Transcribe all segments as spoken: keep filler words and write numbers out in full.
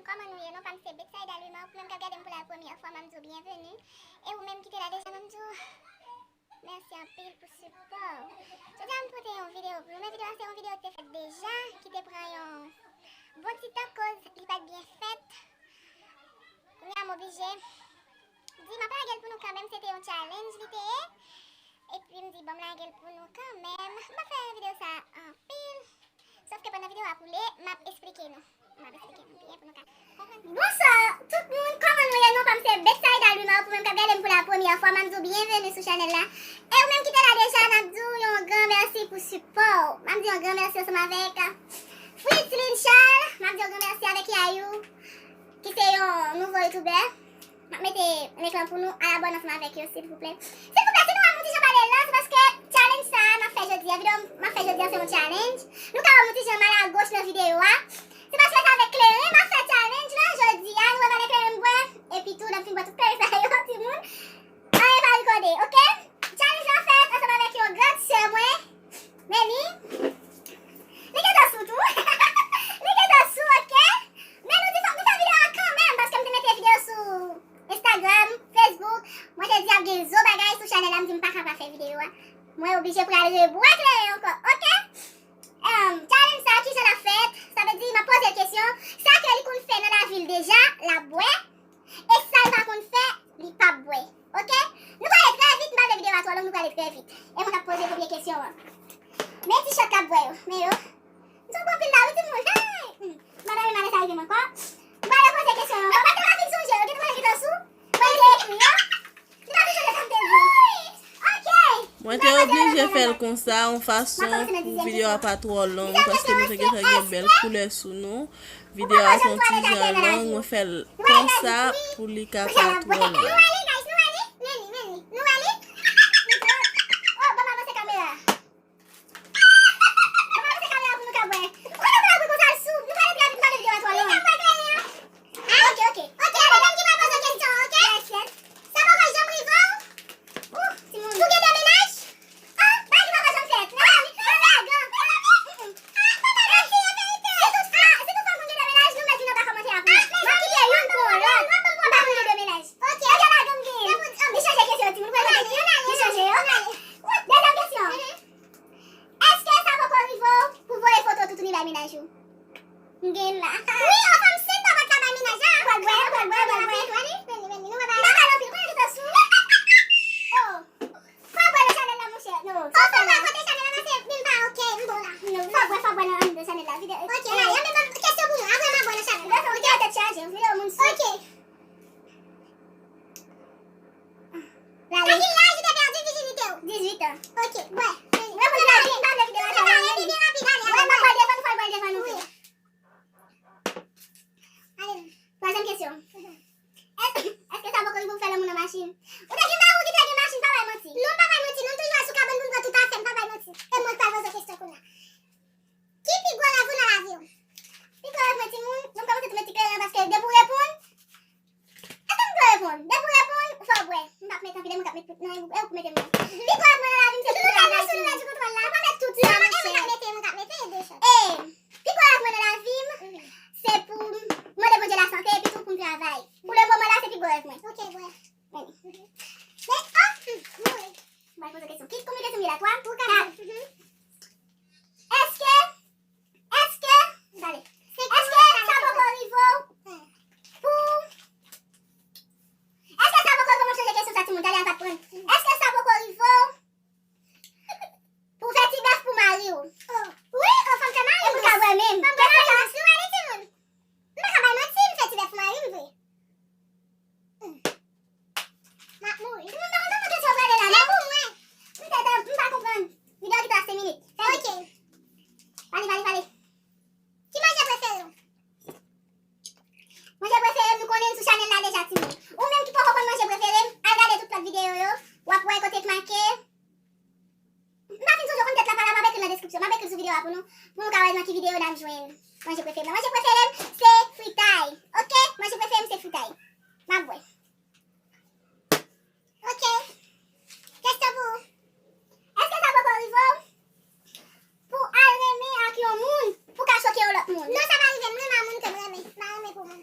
Kòman nou ye? Non pa m se Betsaida Louis Marc, ou menm k ap gade m pou la premyè fwa, m ap di w byenveni. E ou menm ki te la deja, m ap di w mèsi anpil pou sipò w. Jodi a m pote yon videyo pou nou, men videyo a se yon videyo ki te fèt deja, ki te pran yon bon ti tan koz li pa t byen fèt. Kounye a m oblije di m ap lage l pou nou kanmenm, se te yon challenge li te ye. Epi m di bon m lage l pou nou kanmenm. M pa fè videyo sa anpil. Sòf ke pandan videyo a ap woule, m ap esplike nou. M ap esplike nou byen pou nou ka konprann. Bonswa tout moun, kòman nou ye? Non pa m se Betsaida Louis Marc, ou menm k ap gade m pou la premyè fwa, m ap di w byenveni sou chanèl la. E ou menm ki te la deja, m ap di w yon gran mèsi pou sipò w. M ap di yon gran mèsi ansanm avèk Fritzline Charles, m ap di yon gran mèsi avèk Yayou, ki se yon nouvo youtubè. M ap mete link lan pou nou, al abòne ansanm avèk yo, silvouplè. Silvouplè, si nou wè m yon ti jan pale lan, se paske challenge sa a m ap fè jodi a, videyo m ap fè jodi a se yon challenge. Nou ka wè m yon ti jan mal a goch nan videyo a. Se paske se avèk kleren m ap fè challenge lan jodi a, nou wè m avèk kleren m bwè, epi tou, lè m fin bwè tout kleren sa yo, timoun, anyen pa rekòde, oke? Challenge lan fèt ansanm avèk yon grand sè mwen, Meni, li gentan sou tou. Li gentan sou, oke? Men nou di fòk nou fè videyo a kanmenm, paske m te mete videyo sou Instagram, Facebook. Mwen te di ap gen zo bagay sou chanèl la, m di m pa ka pa fè videyo a. Mwen oblije pou l al rebwè kleren ankò, oke? Em, challenge sa, kijan l ap fèt? Sa vle di, m ap poze l kesyon, sa ke li konn fè nan lavi l deja, l ap bwè. E sa l pa konn fè, li p ap bwè. Oke? Nou prale trè vit, m pa vle videyo a twò long, nou prale trè vit. E mwen k ap poze premye kesyon an. Men ti chòt k ap bwè yo, men yo. M twò pran pil la wi timoun. Hey! Hmm. M pa ta renmen sa rive m ankò. M prale poze kesyon an. Mwen pa ta fin sonje yo, gen mwen gentan sou. Mwen te ekri yo. M pa fin sonje sa m te di. Oke! Mwen te oblije fè l konsa, yon fason pou videyo a pa twò long, paske nou te gentan gen bèl koulè sou nou. Videyo a se yon ti jan long, mwen fè l konsa pou li ka pa twò long. Nou wè li, guys, nou wè li? Men li, men li. Nou wè li? Oh, ban m avanse kamera. Ban m avanse kamera pou nou ka wè. Ou konnen pou la wè konsa l sou. Nou pale trè vit, m pa vle videyo a twò long. Oke, oke. Oke, ale, menm ki pral poze kesyon, oke? Yes, yes. Sa poko janm rive w? Ou, timoun. Ou gen de mennaj? Ah, bagay ki poko janm fèt. Ah, ah, lagan. Ah, papa, mèsi, an verite. Si tout, ah, si tout fwa moun gen de mennaj, nou mèt vin anba kòmantè a pou nou. M ap kite youn pou yon lòt. M pa vle de mennaj. Oke, oke, lagan m gen. Li chanje kesyon, timoun. Li chanje yo. Dezyèm kesyon. Èske sa poko rive w pou voye foto toutouni bay mennaj ou? M gen la. Wi, yon fanm sent pa pral bay mennaj la. Pral bwè, pral bwè, pral bwè. Vini, vini, nou pral bay. M pa pale anpil, konnen li te sou. Oh. Fò bwè nan chanèl la, monchè. Non. Oh, fò bwè kote chanèl la, paske m pa oke, m bon la. Non, fò bwè, fò bwè nan chanèl la. Videyo. Oke, ale, ann kesyon pou nou. Apre m a bwè nan chanèl la. Oke, tèt chaje. Videyo moun sou. Oke. Lale. A ki laj ou te pèdi vijinite w? Dizuit an. Oke, bwè. Mwen pou laj, m pa vle videyo a fè anyen. Byen rapid, ale, ale. Mwen, mwen bwè devan, fò l bwè devan nou tou. Ale. Twazyèm kesyon. Èske, èske sa poko rive w fè lanmou nan machin? Ou te gen mari w ki te gen machin, pa bay manti. Non, m pa bay manti, non, m toujou al sou kabann pou m pran tout afè m, pa bay manti. E mwen k pral poze w kesyon kounye a. Ki pi gwo rèv ou nan lavi w? Pi gwo rèv mwen, timoun, jan m kòmanse tou met ti kleren an, paske depi w reponn, èske m dwe reponn? Depi w reponn, fò w bwè. M p ap met anpil, e mwen k ap met tout, non, e ou k mete m nan. Pi gwo rèv mwen nan lavi m, se pou m travay sou mwen. Ou pa met tout sa, monchè. E mwen k ap mete, mwen k ap mete, e de chans. E, pi gwo rèv mwen nan lavi m, se pou m mande Bondye lasante, epi tou pou m travay. Pou le moman la, se pi gwo rèv mwen. Ok, bwè. Men, men, oh, hmm, mouri. M pral poze w kesyon. Ki, konbyen kesyon m gen la? Twa? Kat. Èske, èske, tande. Èske sa poko rive w pou, èske sa poko rive w, m ap chanje kesyon sa, timoun, tande, al pa t pran. Èske sa poko rive w pou w fè ti bèf pou mari w? Oh. Wi, yon fanm fè mari w. E pou ka wè menm. Fanm fè mari w. Nou wè li, timoun. M pa ka bay manti, m fè ti bèf pou mari m vre. M ap mouri. Timoun, m pa konn kòman kesyon prale la, non? Men pou mwen, m tèt an, m pa konprann. Videyo ki trase minit. Fè vit. Ok. Pale, pale, pale. Ki manje prefere w? Manje prefere m, nou konnen l sou chanèl la deja, timoun. Ou menm ki poko konn manje prefere m, al gade tout lòt videyo yo. W ap wè kote k make. M pa fin sonje w konn tèt la pa la, m ap ekri l nan deskripsyon. M ap ekri l sou videyo a pou nou, pou nou ka wè nan ki videyo n ap jwenn manje prefere m nan. Manje prefere m, se fritay. Ok? Manje prefere m, se fritay. M ap bwè. Ok. Kesyon pou ou. Èske sa poko rive w pou al renmen ak yon moun pou ka choke yon lòt moun? Non, sa pa rive m. M renmen ak moun ke m renmen. M pa renmen pou moun.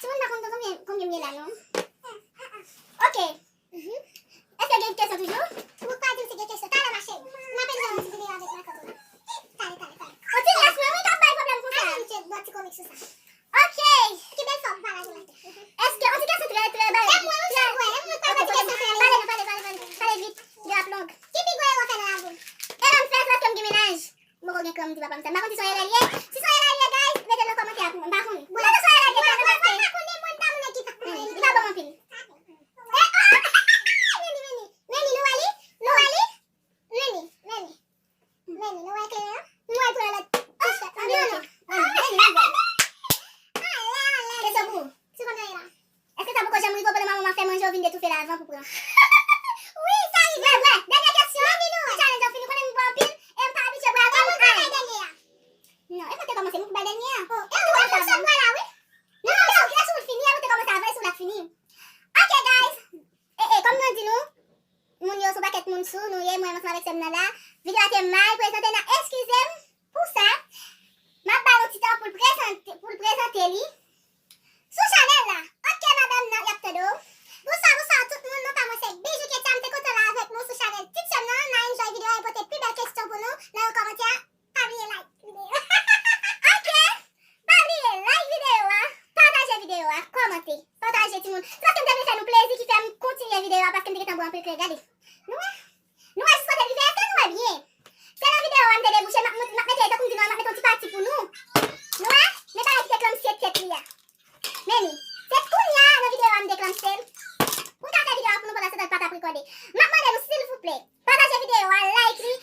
Timoun pa konn konbyen, konbyen m gen la, non. Ok. Mhm. Èske gen kesyon toujou? Ou pa di m si gen kesyon. Talè, ma cheri. M ap enjoy yon ti videyo avèk matant ou la. Talè, talè, talè. Yon ti rès mwen, wi, k ap bay pwoblèm konsa. Ay, misye, bon, ti komik sou sa. Ok. Ki bèl fòm, pa lage la. Èske, yon ti kesyon trè, trè, bay. Lè mwen, wi, trè, lè mwen, pa di kesyon trè. Pale, non, pale, pale, pale, pale. Pale vit. Videyo ap long. Ki pi gwo erè w fè nan lavi w? Erè m fè, se paske m gen mennaj. M poko gen kran m di papa m sa. M pa konn si se yon erè l ye. Si se yon erè l ye, guys, mete l nan kòmantè a pou mwen. M pa konn. Mwen pa konn si se yon erè l ye, guys, paske li pa bon anpil. Eh, oh, Neni, Neni. Neni, nou wè li? Nou wè li? Neni, Neni. Neni, nou wè kleren an? Nou wè l tou nan lòt. Oh, non, non. Neni, nou wè. Kesyon pou ou. Sou konn yo ye la. Èske sa poko janm rive w pandan manman w ap fè manje, w vin detoufe l avan pou pran? Wi, sa rive. Vre, vre. Dènyè kesyon. Challenge an fini, konnen m bwè anpil, e m pa abitye bwè ankò. E mwen k ap bay dènyè a. Non, e mwen te kòmanse, mwen pou bay dènyè a. Oh, e ou, e ou sot bwè la, wi. Non, non, e sou, e sou ou l fini, e mwen te kòmanse avan, e sou ou l ap fini. Ok, guys. E, e, kòm nou di nou, moun yo se yon pakèt moun sou nou ye, mwen menm ansanm avèk sè m nan la. Videyo a te mal prezante nan, eskize m. kòmantè a, pa bliye like videyo. Ok? Pa bliye like videyo a, pataje videyo a, kòmante, pataje timoun. Se paske m te vle fè nou plezi ki fè m kontinye videyo a paske m te gentan bwè anpil kleren. Gade. Nou wè? Nou wè jis kote l rive? Èske nou wè byen? Se nan videyo a m te debouche, m ap mont-, m ap mete, tankou m di nou, m ap mete yon ti pati pou nou. Nou wè? Men bagay ki te klanmse tèt li a. Men li. Se kounye a nan videyo a m deklanmse l. Pou m ka fè videyo a pou nou pandan se tan l pa t ap rekòde. M ap mande nou silvouplè, pataje videyo a, like li,